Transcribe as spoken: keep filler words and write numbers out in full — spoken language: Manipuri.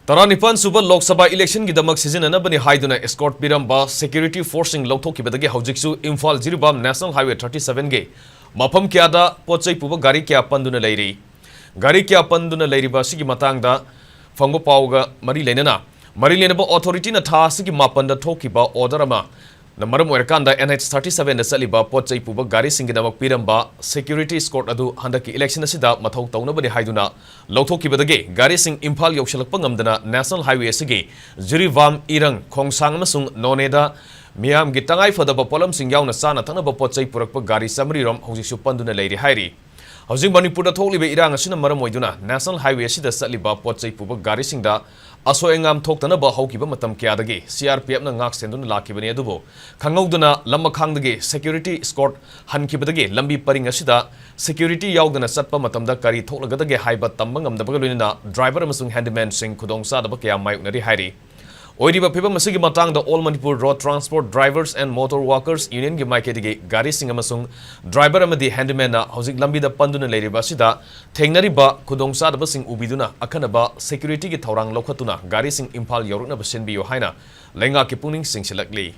ꯇꯔꯥꯅꯤꯄꯥꯟ ꯁꯨꯕ ꯂꯣꯛ ꯁꯚꯥ ꯏꯂꯦꯛꯁꯟꯒꯤꯗꯃꯛ ꯁꯤꯖꯤꯟꯅꯅꯕꯅꯤ ꯍꯥꯏꯗꯨꯅ escort ꯄꯤꯔꯝꯕ security forceꯁꯤꯡ ꯂꯧꯊꯣꯛꯈꯤꯕꯗꯒꯤ ꯍꯧꯖꯤꯛꯁꯨ Imphal Jiribam National Highway thirty sevenꯒꯤ ꯃꯐꯝ ꯀꯌꯥꯗ ꯄꯣꯠ ꯆꯩ ꯄꯨꯕ ꯒꯥꯔꯤ ꯀꯌꯥ ꯄꯟꯗꯨꯅ ꯂꯩꯔꯤ꯫ ꯒꯥꯔꯤ ꯀꯌꯥ ꯄꯟꯗꯨꯅ ꯂꯩꯔꯤꯕ ꯑꯁꯤꯒꯤ ꯃꯇꯥꯡꯗ ꯐꯪꯕ ꯄꯥꯎꯒ ꯃꯔꯤ ꯂꯩꯅꯅ, ꯃꯔꯤ ꯂꯩꯅꯕ authorityꯅ ꯊꯥ ꯑꯁꯤꯒꯤ ꯃꯥꯄꯟꯗ ꯊꯣꯛꯈꯤꯕ order ꯑꯃ ꯅ ꯃꯔꯝ ꯑꯣꯏꯔꯀꯥꯟꯗ N H thirty sevenꯗ ꯆꯠꯂꯤꯕ ꯄꯣꯠ ꯆꯩ ꯄꯨꯕ ꯒꯥꯔꯤꯁꯤꯡꯒꯤꯗꯃꯛ ꯄꯤꯔꯝꯕ security escort ꯑꯗꯨ ꯍꯟꯗꯛꯀꯤ election ꯑꯁꯤꯗ ꯃꯊꯧ ꯇꯧꯅꯕꯅꯤ ꯍꯥꯏꯗꯨꯅ ꯂꯧꯊꯣꯛꯈꯤꯕꯗꯒꯤ ꯒꯥꯔꯤꯁꯤꯡ ꯏꯝꯐꯥꯜ ꯌꯧꯁꯤꯜꯂꯛꯄ ꯉꯝꯗꯅ National Highway ꯑꯁꯤꯒꯤ ꯖꯤꯔꯤꯕꯥꯝ, ꯏꯔꯪ, ꯈꯣꯡꯁꯥꯡ ꯑꯃꯁꯨꯡ ꯅꯣꯅꯦꯗ ꯃꯤꯌꯥꯝꯒꯤ ꯇꯉꯥꯏ ꯐꯗꯕ ꯄꯣꯠꯂꯝꯁꯤꯡ ꯌꯥꯎꯅ ꯆꯥꯅ ꯊꯛꯅꯕ ꯄꯣꯠ ꯆꯩ ꯄꯨꯔꯛꯄ ꯒꯥꯔꯤ ꯆꯥꯃꯔꯤ ꯔꯣꯝ ꯍꯧꯖꯤꯛꯁꯨ ꯄꯟꯗꯨꯅ ꯂꯩꯔꯤ ꯍꯥꯏꯔꯤ꯫ ꯍꯧꯖꯤꯛ ꯃꯅꯤꯄꯨꯔꯗ ꯊꯣꯛꯂꯤꯕ ꯏꯔꯥꯡ ꯑꯁꯤꯅ ꯃꯔꯝ ꯑꯣꯏꯗꯨꯅ National Highway ꯑꯁꯤꯗ ꯆꯠꯂꯤꯕ ꯄꯣꯠ ꯆꯩ ꯄꯨꯕ ꯒꯥꯔꯤꯁꯤꯡꯗ ꯑꯁꯣꯏ ꯑꯉꯥꯝ ꯊꯣꯛꯇꯅꯕ ꯍꯧꯈꯤꯕ ꯃꯇꯝ ꯀꯌꯥꯗꯒꯤ CRPFꯅ ꯉꯥꯛ ꯁꯦꯟꯗꯨꯅ ꯂꯥꯛꯈꯤꯕꯅꯤ꯫ ꯑꯗꯨꯕꯨ ꯈꯪꯍꯧꯗꯅ ꯂꯝꯃꯈꯥꯡꯗꯒꯤ security escort ꯍꯟꯈꯤꯕꯗꯒꯤ ꯂꯝꯕꯤ ꯄꯔꯤꯡ ꯑꯁꯤꯗ security ꯌꯥꯎꯗꯅ ꯆꯠꯄ ꯃꯇꯝꯗ ꯀꯔꯤ ꯊꯣꯛꯂꯒꯗꯒꯦ ꯍꯥꯏꯕ ꯇꯝꯕ ꯉꯝꯗꯕꯒ ꯂꯣꯏꯅꯅ driver ꯑꯃꯁꯨꯡ handymanꯁꯤꯡ ꯈꯨꯗꯣꯡꯆꯥꯗꯕ ꯀꯌꯥ ꯃꯥꯌꯣꯛꯅꯔꯤ ꯍꯥꯏꯔꯤ꯫ ꯑꯣꯏꯔꯤꯕ ꯐꯤꯕꯝ ꯑꯁꯤꯒꯤ ꯃꯇꯥꯡꯗ All Manipur Road Transport Drivers and Motor Workers Unionꯒꯤ ꯃꯥꯏꯀꯩꯗꯒꯤ ꯒꯥꯔꯤꯁꯤꯡ ꯑꯃꯁꯨꯡ driver ꯑꯃꯗꯤ handymanꯅ ꯍꯧꯖꯤꯛ ꯂꯝꯕꯤꯗ ꯄꯟꯗꯨꯅ ꯂꯩꯔꯤꯕ ꯑꯁꯤꯗ ꯊꯦꯡꯅꯔꯤꯕ ꯈꯨꯗꯣꯡꯆꯥꯗꯕꯁꯤꯡ ꯎꯕꯤꯗꯨꯅ ꯑꯈꯟꯅꯕ securityꯒꯤ ꯊꯧꯔꯥꯡ ꯂꯧꯈꯠꯇꯨꯅ ꯒꯥꯔꯤꯁꯤꯡ ꯏꯝꯐꯥꯜ ꯌꯧꯔꯛꯅꯕ ꯁꯤꯟꯕꯤꯌꯨ ꯍꯥꯏꯅ ꯂꯩꯉꯥꯛꯀꯤ ꯄꯨꯛꯅꯤꯡ ꯆꯤꯡꯁꯤꯜꯂꯛꯂꯤ꯫